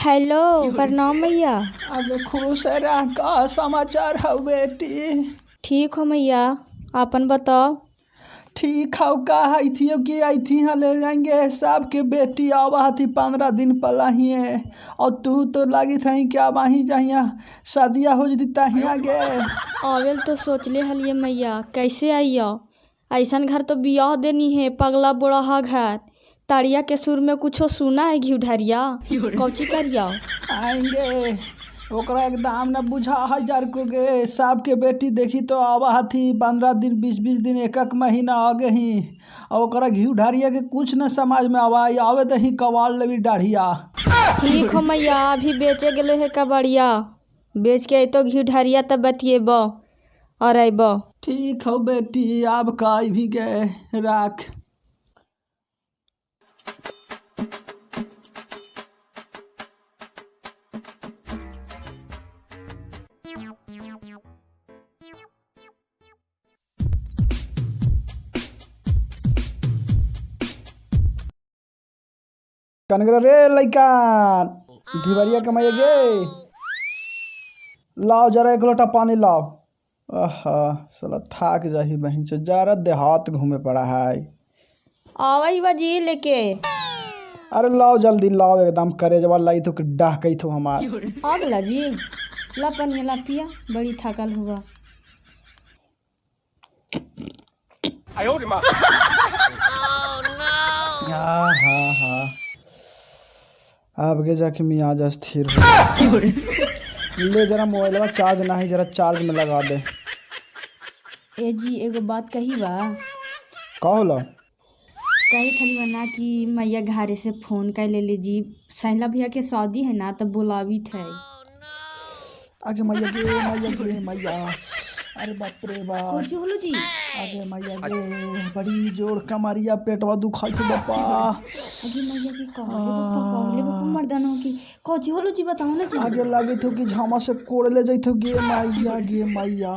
हेलो, प्रणाम मैया। अरे खुश रह, का समाचार हौ बेटी? ठीक हो मैया, आपन बताओ। ठीक हौ। का हई कि आई हाँ ले जाएंगे साहब के बेटी आवा हथी 15 दिन पलाहिए और तू तो लगी थी कि अब आही जाहिया शादिया हो जती ताहिया गे। आवेल तो सोचले हलिए मैया, कैसे आइयो? ऐसन घर तो बियाह देनी है, पगला बुढ़ा घर। ताड़िया के सुर में कुछो सुना है घी ढरिया कौची करिया आएंगे ओकरा एकदम न बुझा है जार को गे। साहब के बेटी देखी तो आवा हथी 15 दिन 20-20 दिन एक महीना आगे ही और ओकरा घी ढारिया के कुछ न समाज में आवा आवे दही कवाल लेवी डाढ़िया। ठीक हो मैया, अभी बेचे गेलो है कबाड़िया, बेच के अतो घी ढारिया तब बतिएब और अब। ठीक हो बेटी, अब का भी गए राख। कनगरा रे लइका ढिबरिया कमाइए गे, लाओ जरा एक लोटा पानी लाओ। आहा साला थाक जाही बहन से, जरा देहात घूमे पड़ा है। आवही बाजी लेके। अरे लाओ जल्दी लाओ, एकदम करे जब लाई तो डाह कही तो हमार। अगला जी ला पानी ला पिया, बड़ी थकल हुआ। हाँ हाँ हाँ, अब के जाके मियाज स्थिर हो। ले जरा मोबाइलवा चार्ज ना है, जरा चार्ज में लगा दे। ए जी एगो बात कही बा। का होला? कही थली बना कि मैया घरे से फोन कर ले ली जी, सैला भैया के शादी है ना तब बुलावी थे। आगे मैया गे, मैया गे मैया, अरे बाप रे बाप। कौची होलो जी? अरे मैया गे, बड़ी जोर कमरिया पेटवा दुखाई थे बापा। अरे मैया के कहले बापा, कहले बापा मर्दाना की कौची होलो जी बताओ ना जी। आगे लगे थे कि झामा से कोड़ ले जाते गे मैया गे मैया।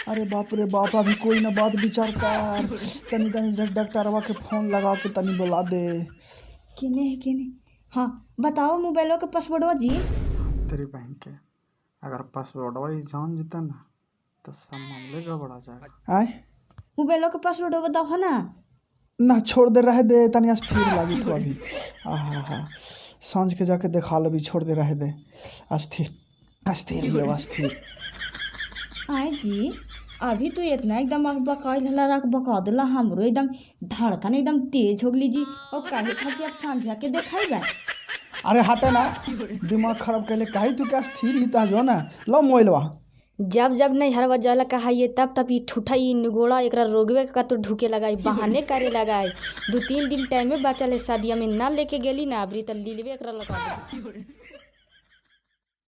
अरे बाप रे बाप, अभी कोई ना बात विचार कर, तनी तनी डॉक्टरवा के फोन लगा के तनी बुला दे। केने है केने? हाँ बताओ मोबाइलवा के पासवर्डवा जी। तेरी बहन के अगर पासवर्डवा ही जान जीता ना तो सब मामले गड़बड़ा जाएगा। आए मोबाइलवा के पासवर्ड बताओ ना। ना छोड़ दे, रह दे तनी स्थिर लागी तो अभी। आहा हा, सांझ के जाके देखा लेबी, छोड़ दे रह दे, अस्थिर अस्थिर ही अस्थिर। आए जी अभी तो इतना एकदम बकाइल हला रख बका दिला, हमरो एकदम धड़कन एकदम तेज हो गई जी। और काहे था कि आप सांझ के देखाई बा। अरे हटे ना, दिमाग खराब कैले काहे तू क्या स्थिर ही ता जो ना। लो मोबाइलवा। जब जब नहीं हरवा जाला कहाइए तब तब ई ठूठा ई निगोड़ा एकरा रोगवे का तो ढुके लगाई बहाने करे लगाई। 2-3 दिन टाइम में बचल है शादिया में ना लेके गेली ना अबरी त लीलवे एकरा लगा दे।